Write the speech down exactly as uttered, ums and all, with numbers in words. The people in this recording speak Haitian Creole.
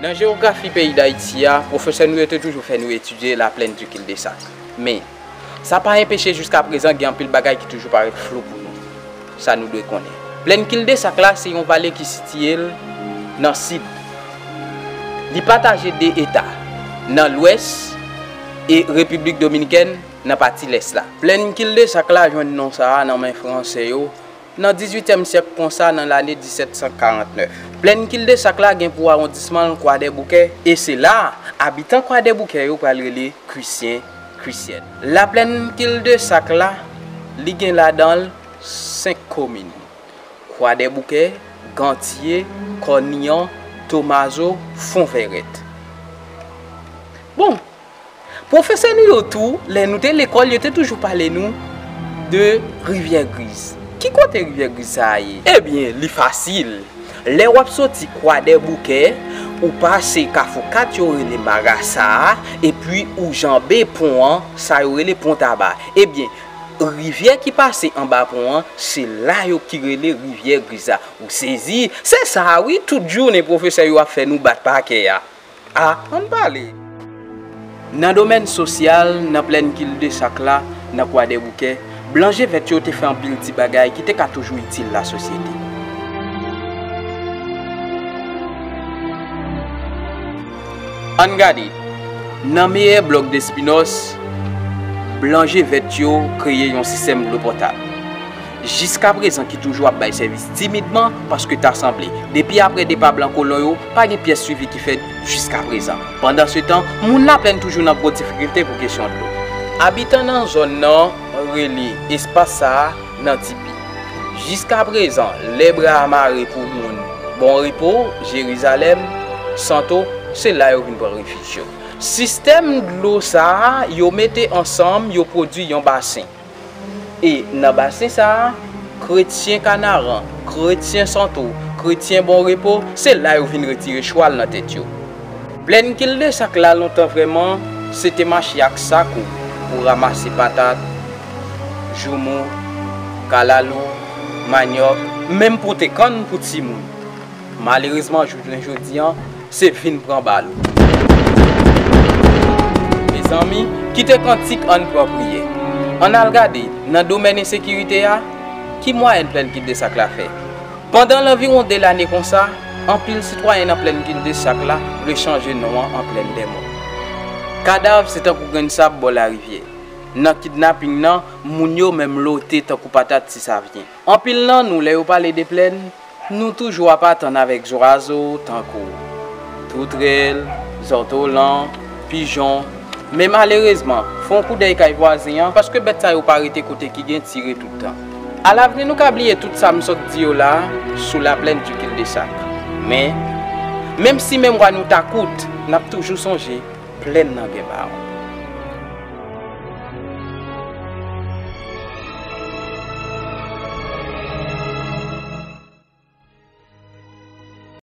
Nan jewografi peyi Dayiti a, pwofesè nou yo te toujou fè nou etidye la plaine du cul-de-sac. Men, sa pa enpeche jiska prezan gen anpil bagay ki toujou parèt flou pou nou. Sa nou dwe konnen. Plaine cul-de-sac la se yon vale ki sitiye l nan sid. Li pataje de eta, nan lwès e Repiblik Dominikèn nan pati lès la. Plaine cul-de-sac la jwenn non sa a nan men Franse yo nan dizuityèm syèk konsa nan lane disèt san karant nèf. Plaine cul-de-sac la gen pou awondisman l Kwadèboukè e se la a abitan Kwadèboukè yo pral rele Krisyen, Krisyèn. La plaine cul-de-sac la, li gen ladan l senk komin, Kwadèboukè, Gantye, Kòniyan, Tomazo, Fonvèrèt. Bon, pwofesè nou yo tou, lè nou te lekòl, yo te toujou pale nou de Rivyè Griz. Ki kote Rivyè Griz sa a ye? Ebyen, li fasil. Lè w ap soti Kwadèboukè, ou pase Kafou kat yo rele Marasa a, epi ou janbe pon an, sa yo rele Pon Taba. Ebyen, rivyè ki pase anba pon an, se la yo ki rele Rivyè Griz la. Ou sezi? Se sa a wi, tout jounen pwofesè yo ap fè nou bat pa kè a. A, ann pale. Nan domèn sosyal, nan plaine cul-de-sac la, nan Kwadèboukè, blan je vèt yo te fè anpil ti bagay ki te ka toujou itil lasosyete. Ann gade, nan meyè blòk Despinos, blan je vèt yo kreye yon sistèm dlo potab. Jiska prezan ki toujou ap bay sèvis timidman paske ta sanble, depi apre depa blan kolon yo, pa gen pyès swivi ki fèt jiska prezan. Pandansetan, moun Laplèn toujou nan gwo difikilte pou kesyon dlo. Abitan nan zòn nan rele espas sa a nan Tipi. Jiska prezan, lè bra a mare pou moun Bon Repo, Jerizalèm, Santo, se la yo vin pran refij yo. Sistèm dlo sa a, yo mete ansanm, yo pwodui yon basen. E nan basen sa a, kretyen Kanaran, kretyen Santo, kretyen Bon Repo, se la yo vin retire chwal nan tèt yo. Plèn Kildesak la lontan vrèman, se te mache ak sak ou pou ranmase patat, joumou, kalalou, manyòk, menm pote kann pou timoun. Malerezman, jounen jodi an, se vin pran bal. Mezanmi, kite kantik, ann pran priyè. Ann al gade, nan domèn ensekirite a, ki mwayèn Plèn Kildesak la fè? Pandan lanviwon de lane konsa, anpil sitwayen nan Plèn Kildesak la vle chanje non an an Plèn dè Mò. Kadav se tankou grenn sab bò larivyè. Nan kidnaping nan, moun yo menm lote tankou patat ti savyen. Anpil nan nou, lè yo pale de Plèn, nou toujou ap atann avèk zwazo tankou toutrèl, zòtolan, pijon. Men malerezman, fè yon koudèy kay vwazen an, paske bèt sa yo pa rete kote ki gen tire tout tan. Alavni nou ka bliye tout sa m sot di yo la a sou Laplèn di Kildesak. Men, menm si memwa nou ta kout, n ap toujou sonje Plèn nan gen bawon.